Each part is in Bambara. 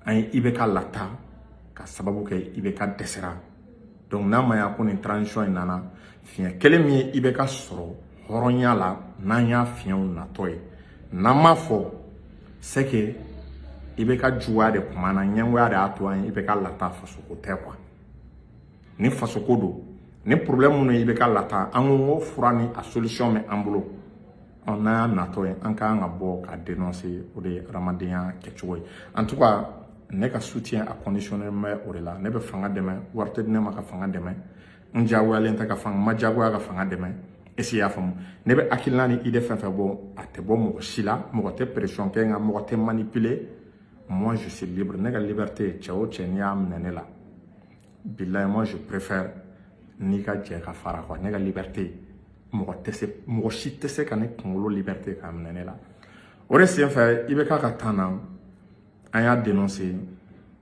An ye IBK lata ka sababu kɛ IBK dɛsɛra. Donc n'a ma ya ko nin transition in nana, fiɲɛ kelen min ye IBK sɔrɔ hɔrɔnya la, n'an y'a fiɲɛw natɔ ye, n'an m'a fɔ, c'est que IBK juguya de kuma na, ɲɛngoya de y'a to an ye IBK lata. Fasoko tɛ quoi. Ni fasoko don, ni problème minnu ye IBK lata, an ko fura ni a solution bɛ an bolo. N'an y'a natɔ ye, an ka kan ka bɔ ka dénoncer. O de ye adamadenya kɛcogo ye. En tout cas, ne ka soutien a conditionné bɛ o de la. Ne bɛ fanga dɛmɛ, wari tɛ di ne ma ka fanga dɛmɛ, n diyagoyalen tɛ ka fanga, n ma diyagoya ka fanga dɛmɛ. Est ce que i y'a faamu? Ne bɛ hakilina ni idée fɛn fɛn bɔ, a tɛ bɔ mɔgɔ si la, mɔgɔ tɛ pression kɛ n kan, mɔgɔ tɛ manipuler. Moi, je suis libre. Ne ka liberté, cɛ o cɛ, n'i y'a minɛ ne la, bilahi, moi je préfère n'i ka jɛ ka fara quoi. Ne ka liberté, mɔgɔ tɛ se, mɔgɔ si tɛ se ka ne kunkolo liberté k'a minɛ ne la. O de senfɛ, i bɛ k'a ka temps na, an y'a dénoncer,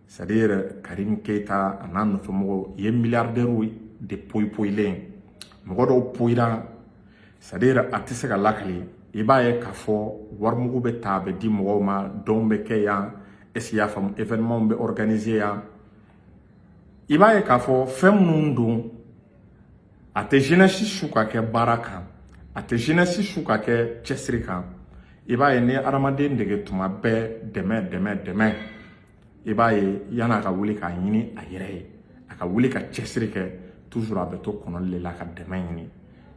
c'est à dire Karim Keita a n'a nɔfɛmɔgɔw ye milliardaires de poyi poyilen, mɔgɔ dɔw poyira, c'est à dire a tɛ se ka lakali. I b'a ye k'a fɔ warimugu bɛ ta, a bɛ di mɔgɔw ma, dɔn bɛ kɛ yan. Est ce que i y'a faamu? Événement bɛ organiser yan. I b'a ye k'a fɔ fɛn minnu don, a tɛ jeunesse su ka kɛ baara kan, a tɛ jeunesse su ka kɛ cɛsiri kan. I b'a ye, ni ye adamaden dege tuma bɛɛ dɛmɛ, dɛmɛ, dɛmɛ, i b'a ye yan'a ka wuli k'a ɲini a yɛrɛ ye, a ka wuli ka cɛsiri kɛ, toujours a bɛ to kɔnɔli de la ka dɛmɛ ɲini.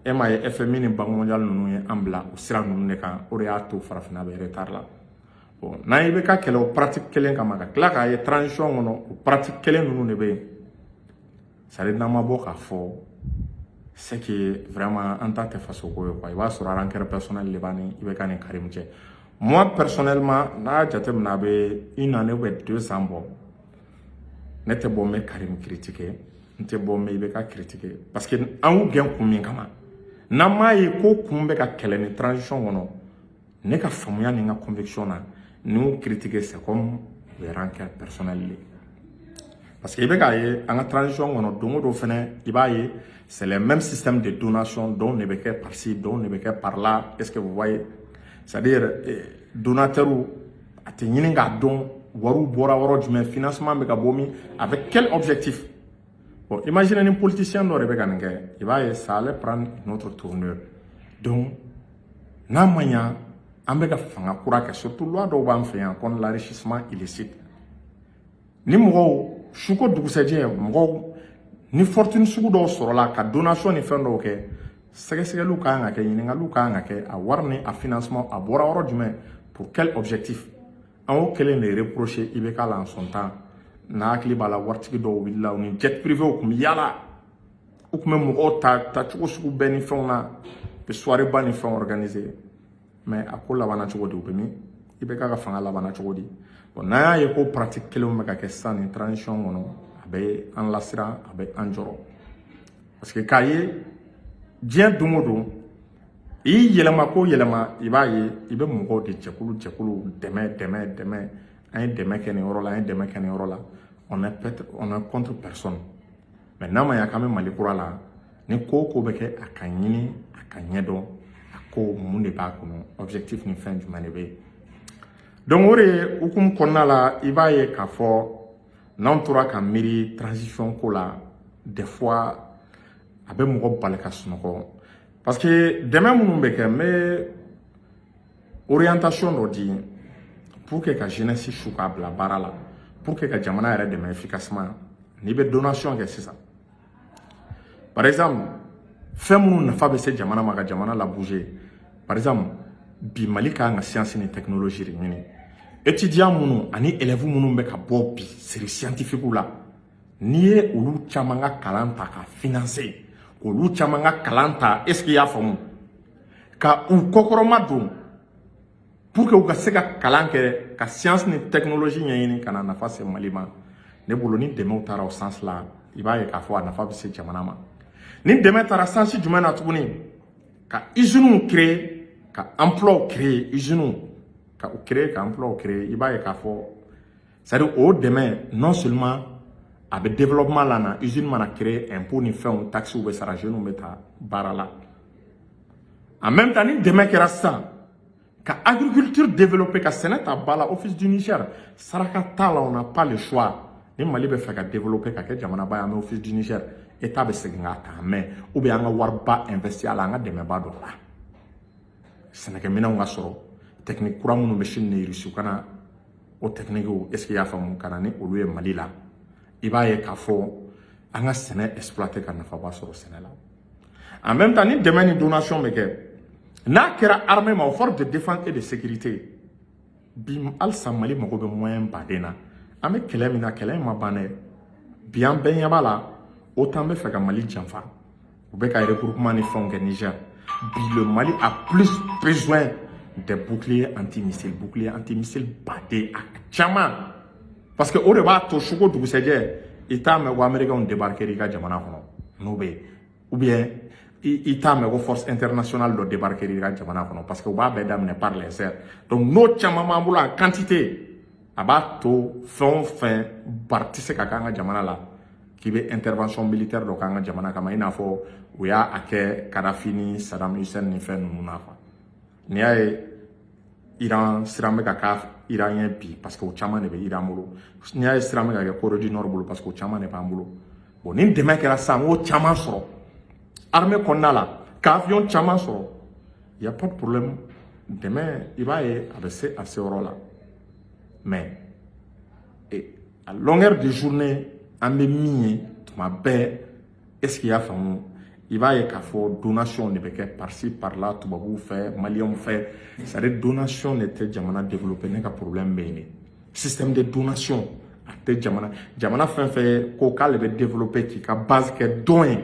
E m'a ye, FMI ni Banque mondiale ninnu ye an bila o sira ninnu de kan. O de y'a to farafinna bɛ retard la. Bon, n'an i bɛ ka kɛlɛ o pratique kelen kama, ka tila k'a ye transition kɔnɔ, o pratique kelen ninnu de bɛ yen, c'est à dire n'an ma bɔ k'a fɔ, c'est que vraiment an ta tɛ fasoko ye quoi. I b'a sɔrɔ rancœur personnel de b'a ni i bɛ ka ni Karim cɛ. Moi personnellement, n'a y'a jateminɛ, a bɛ une année ou bien 2 ans bɔ, ne tɛ bɔ n bɛ Karim critiquer, n tɛ bɔ n bɛ IBK critiquer, parce que an y'u gɛn kun min kama, n'an m'a ye ko kun bɛ ka kɛlɛ ni transition kɔnɔ, ne ka faamuya ni n ka conviction na, ni y'u critiquer, c'est comme o ye rancœur personnel de ye. Parce que i bɛ k'a ye an ka transition kɔnɔ, don o don fɛnɛ, i b'a ye c'est le même système de donation. Dɔw de bɛ kɛ par-ci, dɔw de bɛ kɛ par là. Est-ce que vous voyez? C'est-à-dire donateur a tɛ ɲini k'a dɔn wariw bɔra yɔrɔ jumɛn, financement bɛ ka bɔ min, avec quel objectif. Bon, imaginez ni politicien dɔ de bɛ ka nin kɛ, i b'a ye ça allait prendre une autre tournure. Donc n'a ma ɲa an bɛ ka fanga kura kɛ, surtout loi dɔw b'an fɛ yan contre l'enrichissement illicite, ni mɔgɔw su ko dugusɛjɛ, mɔgɔw ni fortune sugu dɔw sɔrɔla ka donation ni fɛn dɔw kɛ, sɛgɛsɛgɛliw ka kan ka kɛ, ɲininkaliw ka kan ka kɛ, a wari ni a financement a bɔra yɔrɔ jumɛn, pour quel objectif. An y'o kelen de reprocher IBK la en son temps. N'a hakili b'a la, waritigi dɔw wulila, u ni jet privé tun bɛ yaala, u tun bɛ mɔgɔw ta tacogo sugu bɛɛ ni fɛnw na, u bɛ soirée ba ni fɛnw organiser. Mais a ko labanna cogo di? U bɛ min? IBK ka fanga labanna cogo di? Bon, n'an y'a ye ko pratique kelenw bɛ ka kɛ sisan nin transition kɔnɔ, a bɛ an lasiran, a bɛ an jɔrɔ, parce que k'a ye diɲɛ don o don, i y'i yɛlɛma ko yɛlɛma, i b'a ye i bɛ mɔgɔw de jɛkulu jɛkulu dɛmɛ, dɛmɛ, dɛmɛ. An ye dɛmɛ kɛ nin yɔrɔ la, an ye dɛmɛ kɛ nin yɔrɔ la. On est peut on est contre personne, mais n'a ma ɲa k'an bɛ Mali kura la, ni ko o ko bɛ kɛ, a ka ɲini, a ka ɲɛdɔn a ko mun de b'a kɔnɔ, objectif ni fɛn jumɛn de bɛ yen. Donc o de hukumu kɔnɔna la, i b'a ye k'a fɔ n'anw tora ka miiri transition ko la, des fois a bɛ mɔgɔ bali ka sunɔgɔ, parce que dɛmɛ minnu bɛ kɛ, n bɛ orientation dɔ di pour que ka jeunesse su k'a bila baara la, pour que ka jamana yɛrɛ dɛmɛ efficacement. N'i bɛ donation kɛ sisan, par exemple, fɛn minnu nafa bɛ se jamana ma ka jamana la bouger, par exemple bi Mali ka kan ka science ni technologie de ɲini. Étudiant minnu ani élèves minnu bɛ ka bɔ bi série scientifique la, n'i ye olu caman ka kalan ta ka financer, k'olu caman ka kalan ta, est ce que i y'a faamu, ka u kɔkɔrɔma don pour que u ka se ka kalan kɛ, ka science ni technologie ɲɛɲini ka na nafa se Mali ma, ne bolo ni dɛmɛw taara o sens la, i b'a ye k'a fɔ a nafa bɛ se jamana ma. Ni dɛmɛ taara sens jumɛn na tuguni? Ka usines créer, ka emploi créer, usines ka o créer, ka emploi créer, i b'a ye k'a fɔ, c'est à dire o dɛmɛ, non seulement a bɛ développement la na, usine mana créer, impôt ni fɛnw, taxes bɛ sara, jeunes bɛ ta baara la. En même temps, ni dɛmɛ kɛra sisan ka Ka agriculture développer, ka sɛnɛ ta ba la. Office du Niger, saraka t'a la, on n'a pas le choix. Ni Mali bɛ fɛ ka développer ka kɛ jamanaba ye, an bɛ Office du Niger, État bɛ segin k'a ta mɛ, ou bien an ka wariba investir a la, an ka dɛmɛba don a la, sɛnɛkɛminɛnw ka sɔrɔ, technique kura minnu bɛ Chine ni Russie ka na, o technique, est ce que i y'a faamu, ka na ni olu ye Mali la, i b'a ye k'a fɔ an ka sɛnɛ exploiter ka nafaba sɔrɔ sɛnɛ la. En même temps, ni dɛmɛ ni donation bɛ kɛ, n'a kɛra armée ma, aux forces de défense et de sécurité, bi halisa Mali mago bɛ moyen baden na. An bɛ kɛlɛ min na, kɛlɛ in ma ban dɛ. Bi an bɛɛ ɲɛ b'a la, OTAN bɛ fɛ ka Mali janfa, u bɛ ka regroupement ni fɛnw kɛ Niger. Bi le Mali a plus besoin des boucliers anti-missiles, boucliers anti-missiles baden a caman, parce que o de b'a to suko dugusɛjɛ i t'a mɛn ko Américains débarquer i ka jamana kɔnɔ n'o bɛ yen, ou bien i t'a mɛn ko force internationale dɔ débarquer i ka jamana kɔnɔ, parce que u b'a bɛɛ daminɛ par les airs. Donc n'o caman b'an bolo en quantité, a b'a to fɛn o fɛn bari tɛ se ka k'an ka jamana la k'i bɛ intervention militaire dɔ k'an ka jamana kama, i n'a fɔ u y'a kɛ Kadafi ni Saddam Hussein ni fɛn ninnu na quoi. N'i y'a ye Iran siran bɛ ka k'a Iran ye bi, parce que o caman de bɛ Iran bolo. N'i y'a ye siran bɛ ka kɛ Corée du Nord bolo, parce que o caman de b'an bolo. Bon, ni dɛmɛ kɛra sisan, n k'o caman sɔrɔ armée kɔnɔna la, ka avion caman sɔrɔ, y a pas de problème. Dɛmɛ, i b'a ye a bɛ se a seyɔrɔ la, mais à longueur de journée, an bɛ min ye tuma bɛɛ, est ce que i y'a faamu, i b'a ye k'a fɔ donation de bɛ kɛ par-ci par-là, tubabuw fɛ, maliyɛnw fɛ. C'est à dire donation de tɛ jamana développer. Ne ka problème bɛ yen de, système de donation a tɛ jamana. Jamana fɛn fɛn ko k'ale bɛ développer k'i ka base kɛ don ye,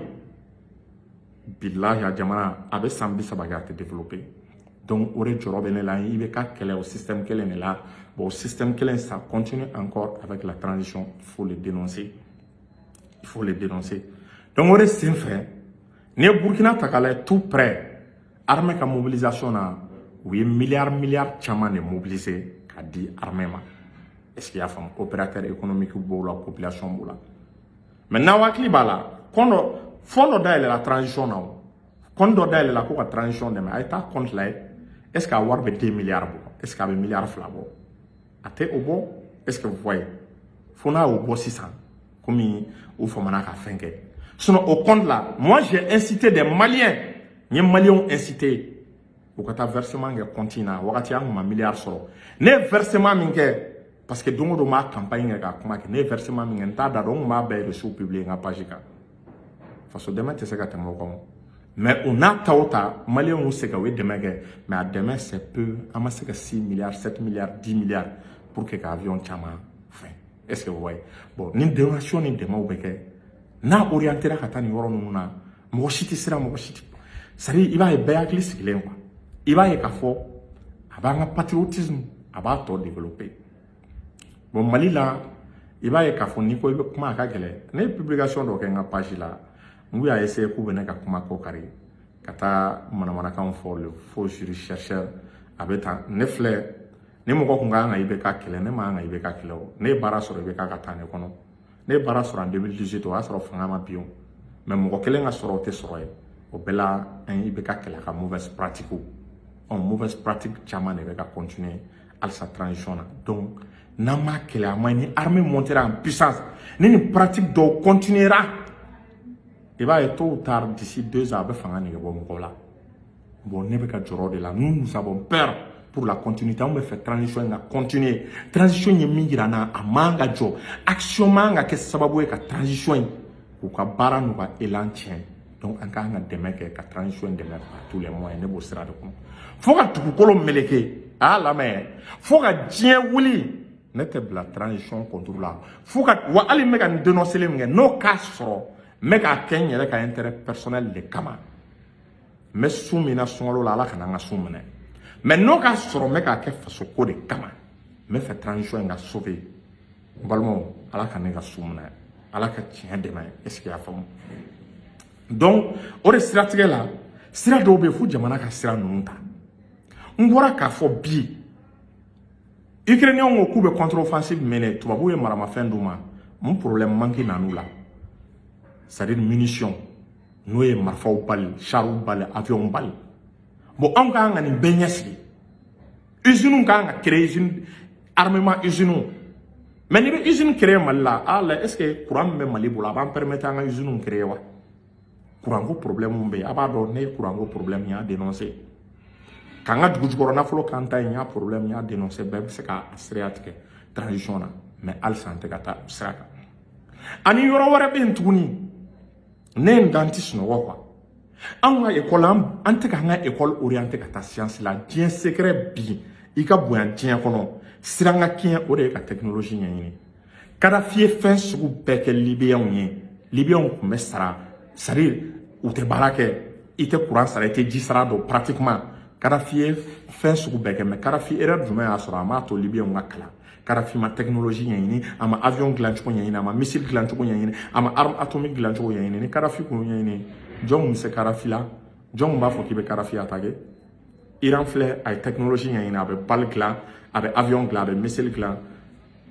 bilahi, a jamana a bɛ san 30 kɛ a tɛ développer. Donc o de jɔrɔ bɛ ne la. I bɛ ka kɛlɛ o système kelen de la. Bon, o système kelen, ça continue encore avec la transition. Il faut le dénoncer, il faut le dénoncer. Donc o de sen fɛ, n'i ye Burkina ta k'a lajɛ, tout près, armée ka mobilisation na, u ye miliyari miliyari caman de mobiliser k'a di armée ma. Est ce que i y'a faamu? Opérateur économique b'o la, population b'o la. Mais n'aw hakili b'a la, compte dɔ, fond dɔ dayɛlɛla transition na, o compte dɔ dayɛlɛla ko ka transition dɛmɛ. A ye taa compte lajɛ, est ce que a wari bɛ 2 milliards bɔ? Est ce que a bɛ miliyari 2 bɔ? A tɛ o bɔ. Est ce que vous voyez? Fo n'a y'o bɔ sisan, komi u famana ka fɛn kɛ. Sinon au compte là, moi j'ai incité des Maliens, n ye Maliens incité u ka taa versement kɛ compte in na. Wagati an kun ma miliyari sɔrɔ, ne ye versement min kɛ, parce que don o don n b'a campagne kɛ ka kuma kɛ, ne ye versement min kɛ, n t'a da dɔn, n kun b'a bɛɛ reçu publier n ka page kan. Faso dɛmɛ tɛ se ka tɛmɛ o kan. Mais o n'a ta o ta, Maliyɛnw y'u se ka u ye dɛmɛ kɛ, mais a dɛmɛ, c'est peu. An ma se ka 6 milliards, 7 milliards, 10 milliards pour que ka avion caman fɛn. Est ce que vous voyez? Bon, ni donation ni dɛmɛw bɛ kɛ, n'a orienté ka taa nin yɔrɔ ninnu na, mɔgɔ si tɛ siran, mɔgɔ si tɛ, c'est à dire i b'a ye bɛɛ hakili sigilen quoi. I b'a ye k'a fɔ a b'an ka patriotisme, a b'a tɔ développer. Bon, Mali la, i b'a ye k'a fɔ n'i ko i bɛ kuma, a ka gɛlɛn. Ne ye publication dɔ kɛ n ka page la, n k'u y'a essayer k'u bɛ ne ka kuma kɔ kari ka taa manamanakanw fɔ, le faux juriste chercheur a bɛ tan. Ne filɛ, ni mɔgɔ kun kan ka IBK kɛlɛ, ne man kan ka IBK kɛlɛ. O ne ye baara sɔrɔ IBK ka taa ne kɔnɔ. Ne ye baara sɔrɔ en 2018, o y'a sɔrɔ fanga ma bin o, mais mɔgɔ kelen ka sɔrɔ o tɛ sɔrɔ ye. O bɛɛ la, an ye IBK kɛlɛ a ka mauvaise pratique. Ɔ, mauvaise pratique caman de bɛ ka continuer halisa transition na. Donc n'an m'a kɛlɛ, a ma ɲi. Ni armée montera en puissance, ni nin pratique dɔw continuera, i b'a ye tôt ou tard, d'ici 2 ans, a bɛ fanga nege bɔ mɔgɔw la. Bon, ne bɛ ka jɔrɔ o de la. Nous, nous avons peur pour la continuité. Anw bɛ fɛ transition in ka continuer. Transition ye min jira an na, a man ka jɔ. Action man ka kɛ sababu ye ka transition in k'u ka baara n'u ka élan tiɲɛ. Donc an kan ka dɛmɛ kɛ ka transition in dɛmɛ par tous les moyens. Ne b'o sira de kɔnɔ fo ka dugukolo meleke. A y'a lamɛn, fo ka diɲɛ wuli, ne tɛ bila transition contre la. Fo ka wa hali n bɛ ka nin dénoncer min kɛ, n'o k'a sɔrɔ n bɛ k'a kɛ n yɛrɛ ka intérêt personnel de kama, n bɛ sun min na sunkalo la, Ala kana n ka sun minɛ. Mais n'o k'a sɔrɔ n bɛ k'a kɛ faso ko de kama, n bɛ fɛ transition in ka sauver, n balimaw, Ala ka ne ka sun minɛ, Ala ka tiɲɛ dɛmɛ. Est ce que i y'a faamu? Donc o de siratigɛ la, sira dɔw bɛ yen fo jamana ka sira ninnu ta. N bɔra k'a fɔ bi, Ukrainiens ko k'u bɛ contre-offensive mener, tubabuw ye maramafɛn d'u ma. Mun problème manque nan'u la? C'est à dire munition, n'o ye marifaw bali, chars bali, avions bali. Bon, anw ka kan ka nin bɛɛ ɲɛsigi. Usine kan ka créer, usine armement, usine. Mais n'i bɛ usine créer Mali la, ah la, est ce que courant min bɛ Mali bolo, a b'an permettre an ka usine créer wa? Courant ko problème bɛ yen. A b'a dɔn, ne ye courant ko problème y'a dénoncer, k'an ka dugu jukɔrɔ nafolo k'an ta ye, n y'a problème y'a dénoncer. Bɛɛ bɛ se ka sira tigɛ transition na, mais halisa an tɛ ka taa sira kan. Ani yɔrɔ wɛrɛ bɛ yen tuguni, ne ye n dan tɛ sunɔgɔ quoi. Anw ka école, an tɛ k'an ka école orienté ka taa science la. Diɲɛ secret bi, i ka bonya diɲɛ kɔnɔ, siran ka kiɲɛ, o de ye ka technologie ɲɛɲini. Kadafi ye fɛn sugu bɛɛ kɛ Libiyɛnw ye. Libiyɛnw tun bɛ sara, c'est à dire u tɛ baara kɛ, i tɛ courant sara, i tɛ ji sara dɔn pratiquement. Kadafi ye fɛn sugu bɛɛ kɛ, mais Kadafi, erreur jumɛn y'a sɔrɔ? A m'a to Libiyɛnw ka kalan. Kadafi ma technologie ɲɛɲini, a ma avion dilancogo ɲɛɲini, a ma missile dilancogo ɲɛɲini, a ma arme atomique dilancogo ɲɛɲini. Ni Kadafi kun ɲɛɲini, jɔn kun bɛ se Kadafi la? Jɔn kun b'a fɔ k'i bɛ Kadafi attaquer? Iran filɛ, a ye technologie ɲɛɲini, a bɛ balle dilan, a bɛ avion dilan, a bɛ missile dilan.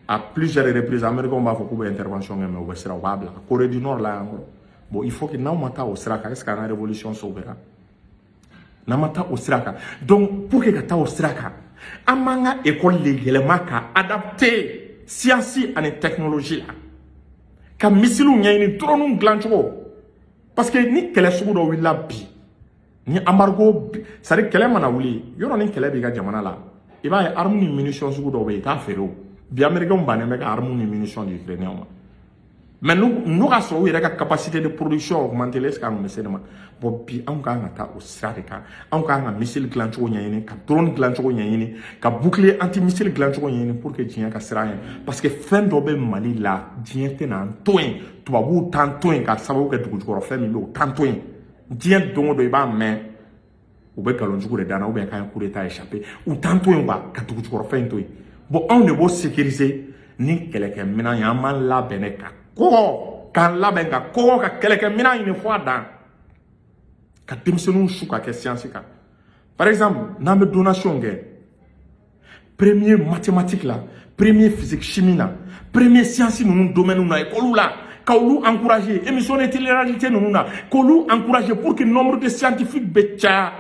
À plusieurs reprises, Américains b'a fɔ k'u bɛ intervention kɛ, mais u bɛ siran, u b'a bila. Corée du Nord la yan kɔrɔ. Bon, il faut que n'aw ma taa o sira kan, est ce que an ka révolution sauvera n'an ma taa o sira kan? Donc pour que ka taa o sira kan, an b'an ka école de yɛlɛma ka adapter science ani technologie la, ka missilew ɲɛɲini, drone dilancogo, parce que ni kɛlɛ sugu dɔ wulila bi, ni embargo, c'est à dire kɛlɛ mana wuli yɔrɔ, ni kɛlɛ b'i ka jamana la, i b'a ye arme ni munition sugu dɔw bɛ yen, i t'a feere. O bi, Américains bannen bɛ ka arme ni munition di Ukrainiens ma, mais n'u ka sɔrɔ u yɛrɛ ka capacité de production augmenter, est ce que an kun bɛ se nin ma? Bon, bi anw kan ka taa o sira de kan. Anw kan ka missile dilancogo ɲɛɲini, ka drone dilancogo ɲɛɲini, ka bouclier anti missile dilancogo ɲɛɲini, pour que diɲɛ ka siran ɲɛ, parce que fɛn dɔ bɛ Mali la, diɲɛ tɛna an to yen, tubabuw t'an to yen, ka sababu kɛ dugujukɔrɔ fɛn min bɛ, o t'an to yen. Diɲɛ don o don, i b'a mɛn, u bɛ nkalonjugu de d'an na, ou bien k'an ye coup d'état échappé. U t'an to yen quoi, ka dugujukɔrɔfɛn in to yen. Bon, anw de b'o sécuriser ni kɛlɛkɛminɛn ye. An b'an labɛn de ka kɔgɔ, k'an labɛn ka kɔgɔ, ka kɛlɛkɛminɛn ɲini fo a dan, ka denmisɛnninw su ka kɛ science kan. Par exemple, n'an bɛ donation kɛ, premier mathématique la, premier physique chimie na, premier science ninnu domaine na, école la, ka olu encourager, émission de télé-réalité ninnu na, k'olu encourager pour que nombre de scientifiques bɛ caya,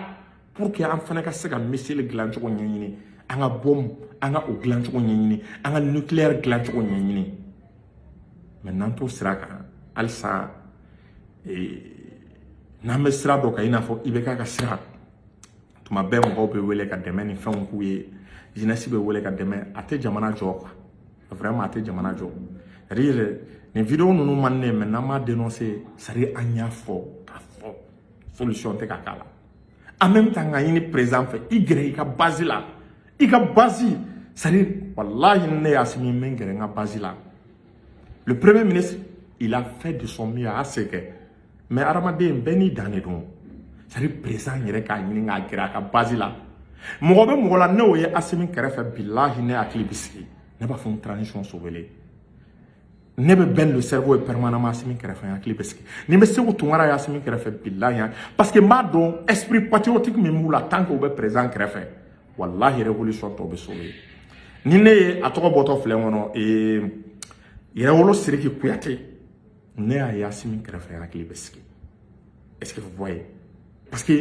pour que an fana ka se ka missile dilancogo ɲɛɲini, an ka bombe, an ka o dilancogo ɲɛɲini, an ka nucléaire dilancogo ɲɛɲini. Mais n'an t'o sira kan halisa, n'an bɛ sira dɔ kan, i n'a fɔ IBK ka sira, tuma bɛɛ mɔgɔw bɛ wele ka dɛmɛ ni fɛnw k'u ye, jeunesse bɛ wele ka dɛmɛ, a tɛ jamana jɔ quoi. Vraiment, a tɛ jamana jɔ. C'est à dire nin vidéo ninnu man ne ye, mais n'an m'a dénoncer, c'est à dire an y'a fɔ k'a fɔ, solution tɛ ka k'a la. En même temps, ka ɲini président fɛ, i gɛrɛ i ka base la, i ka base, c'est à dire wallahi, ne ye Assimi, n bɛ n gɛrɛ n ka base la. Le premier ministre, il a fait de son mieux, a y'a se kɛ, mais hadamaden bɛɛ n'i dan de don. C'est à dire président yɛrɛ k'a ɲini k'a gɛrɛ a ka base la. Mɔgɔ bɛ mɔgɔ la, ne y'o ye Assimi kɛrɛfɛ, bilahi, ne hakili bɛ sigi, ne b'a fɔ n transition sauvé. Ne bɛ Ben le cerveau ye permanemment Assimi kɛrɛfɛ, n hakili bɛ sigi. Ni n bɛ Segu Tunkara ye Assimi kɛrɛfɛ, bilahi, parce que n b'a dɔn esprit patriotique min b'u la. Tant que u bɛ président kɛrɛfɛ, wallahi, révolution tɔ bɛ sauver. Ni ne ye a tɔgɔ bɔtɔ filɛ n kɔnɔ, Yɛrɛwolo Sidiki Kuyate, ne y'a ye Assimi kɛrɛfɛ, n hakili bɛ sigi. Est-ce que vous voyez? Parce que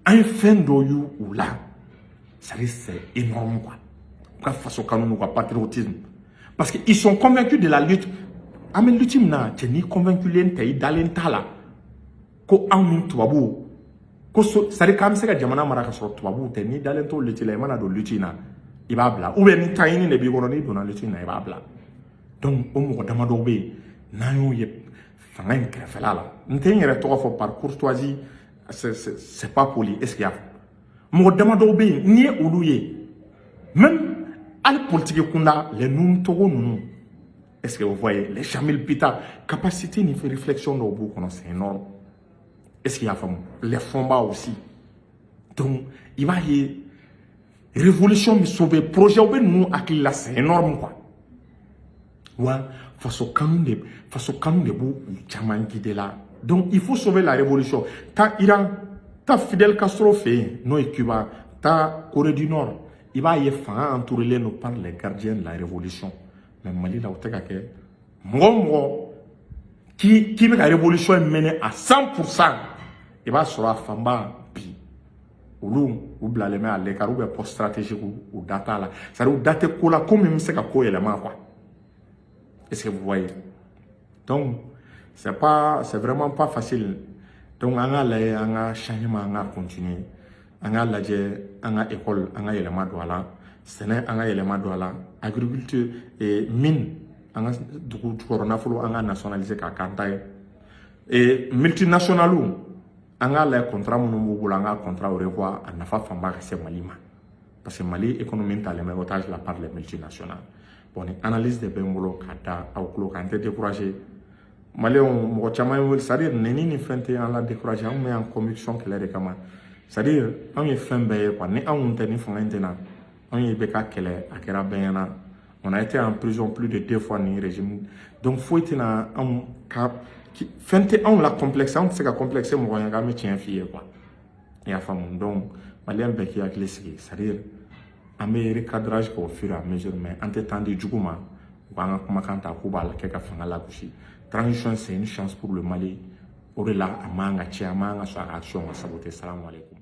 an ye fɛn dɔ y'u u la, c'est à dire c'est énorme quoi, u ka faso kanu n'u ka patriotisme, parce que ils sont convaincus de la lutte. An bɛ lutte min na, cɛ, n'i convaincu len tɛ, i dalen t'a la ko anw ni tubabuw ko so, c'est à dire k'an bɛ se ka jamana mara ka sɔrɔ tubabuw tɛ, n'i dalen t'o lutte la, i mana don lutte in na, i b'a bila. Ou bien ni taɲini de b'i kɔnɔ, n'i donna lutte in na, i b'a bila. Donc o mɔgɔ damadɔw bɛ yen, n'an y'o ye fanga in kɛrɛfɛla la, n tɛ n yɛrɛ tɔgɔ fɔ par courtoisie, c'est pas poli. Est ce qu'il y a mɔgɔ damadɔw bɛ yen, n'i ye olu ye, même hali politique kunda, les Nouhoum Togo ninnu, est-ce que vous voyez, les Jamil Bita, capacité ni réflexion dɔw b'u kɔnɔ, c'est énorme. Est-ce qu'il y a faamu? Les Fomba aussi. Donc i b'a ye, révolution bɛ sauver, projet bɛ ninnu hakili la, c'est énorme quoi. Wa faso kanu de b'u caman guider la. Donc il faut sauver la révolution. Taa Iran, taa Fidel Castro fɛ yen, n'o ye Cuba, taa Corée du Nord, i b'a ye fanga entouré don par les gardiens de la révolution. Mais Mali la, o tɛ ka kɛ. Mɔgɔ o mɔgɔ k'i bɛ ka révolution in mener à 100%, i b'a sɔrɔ a fanba bi, Olu, u bilalen bɛ à l'écart ou bien poste stratégique, u da t'a la, c'est à dire u da tɛ ko la, ko min bɛ se ka ko yɛlɛma quoi. Est-ce que vous voyez? Donc c'est pas, c'est vraiment pas facile. Donc an k'a lajɛ, an ka changement, an ka continuer, an k'a lajɛ, an ka école, an ka yɛlɛma don a la, sɛnɛ, an ka yɛlɛma don a la, agriculture et mine, an ka dugu jukɔrɔ nafolo, an ka nationaliser k'a k'an ta ye. Et multinationales, an k'a lajɛ, contrat minnu b'u bolo, an ka contrat revoir, a nafa fanba ka se Mali ma, parce que Mali économie talen bɛ otage la par les multinationales. Bon, ni analyse de bɛ n bolo ka da aw tulo kan. N tɛ décourager Maliyɛnw. Mɔgɔ caman ye wele, c'est à dire nɛni ni fɛn tɛ an la décourager. Anw bɛ yan conviction kɛlɛ de kama, c'est à dire anw ye fɛn bɛɛ ye quoi. Ni anw tɛ, ni fanga in tɛ na, anw ye bɛ ka kɛlɛ, a kɛra bɛɛ ɲɛna. On a été en prison plus de deux fois ni régime, donc foyi tɛna anw ka fɛn tɛ anw la complexe. Anw tɛ se ka complexe mɔgɔ ɲɛ k'an bɛ tiɲɛ f'i ye quoi, i y'a faamu? Donc Maliyɛn bɛɛ k'i hakili sigi, c'est à dire an bɛ recadrage kɛ au fur et à mesure, mais an tɛ temps di jugu ma u k'an ka kumakan ta k'u b'a kɛ ka fanga lagosi. Transition, c'est une chance pour le Mali. O de la, a man ka tiɲɛ, a man ka sɔn a ka action ka saboter. Salamu aleykum.